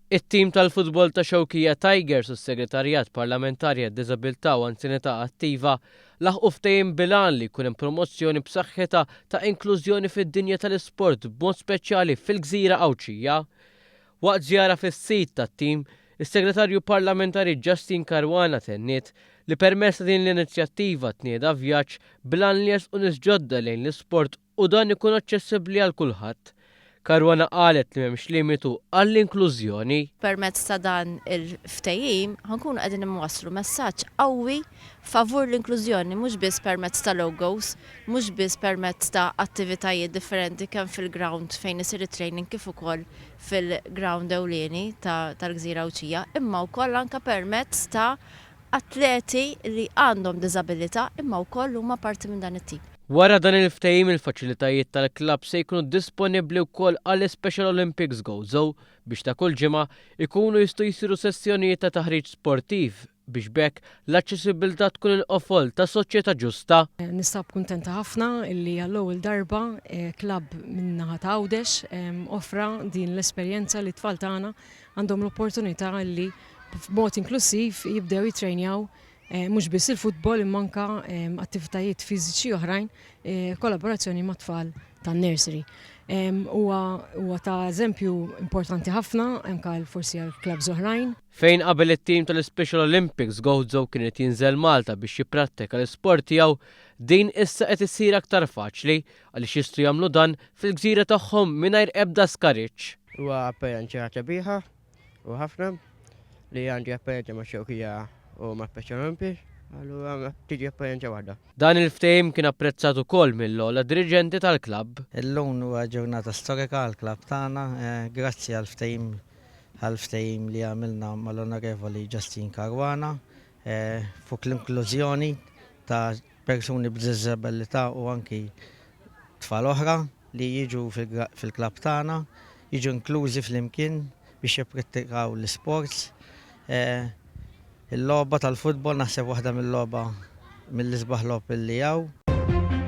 It-tim tal-futbol ta' Xewkija Tigers u s-Segretarjat Parlamentari għad-Diżabilità u Anzjanità Attiva laħqu ftehim bil-għan li jkun hemm promozzjoni b'saħħitha ta' inklużjoni fid-dinja tal-isport b'mod speċjali fil-gżira Għawdxija. Waqt żjara fis-sit tat-tim, is-Segretarju Parlamentari Justyne Caruana tenniet li permezz ta' din l-inizjattiva tnieda vjaġġ bil-għan li jersqu nies ġodda lejn l-isport u dan ikun aċċessibbli għal kulħadd. Caruana qalet li m'hemmx limitu għall-inklużjoni. Permezz ta' dan il-ftehim ħa nkunu qegħdin inwasslu messaġġ qawwi favur l-inklużjoni mhux biss permezz ta' logos, mhux biss permezz ta' attivitajiet differenti kemm fil-ground fejn isir it-training kif ukoll fil-ground ewlieni tal-Gżira Għawdxija, imma wkoll anke permezz ta' atleti li għandhom diżabilità imma wkoll huma parti minn dan it-tim. Wara dan il-ftehim il-faċilitajiet tal-klabb se jkunu disponibbli wkoll għall-Special Olympics Gozo biex ta' kull ġimgħa jkunu jistgħu jsiru sessjonijiet ta' taħriġ sportiv biex b'hekk l-aċċessibbiltà tkun il-qofol ta' soċjetà ġusta. Ninsab kuntenta ħafna illi għall-ewwel darba klabb min-naħa ta' Għawdex offra din l-esperjenza li t-tfal tagħna għandhom l-opportunità illi b'mod inklussiv jibdew jitrejnjaw mhux biss il-futbol imma anke attivitajiet fiżiċi oħrajn kollaborazzjoni mat-tfal tan-nursery. Huwa ta' eżempju importanti ħafna anke forsi għal clubs oħrajn. Fejn qabel it-tim tal-Special Olympics Gozo kien irid jinżel Malta biex jipprattika l-isport tiegħu, din issa qed issir aktar faċli għaliex jistgħu jagħmlu dan fil-gżira tagħhom mingħajr ebda skariġġ. Huwa apparenza sabiħa u ħafna li għandi apparenza ma' Xewkija u ma' Special Olympics, allura tiġi apparenza waħda. Dan il-ftehim kien apprezzat ukoll mill-ogħla diriġenti tal-klabb. Illum huwa ġurnata storika għall-klabb tagħna, grazzi għall-ftehim għall-ftehim li għamilna mal-Onorevoli Justine Caruana fuq l-inklużjoni ta' persuni b'diżabilità u anki tfal oħra. li jiġu fil-klabb tagħna, jiġu inklużi flimkien biex jipprittikaw l-isports. Il-logħba tal-futbol naħseb waħda mill-logħba mill-isbaħ logħob li hawn.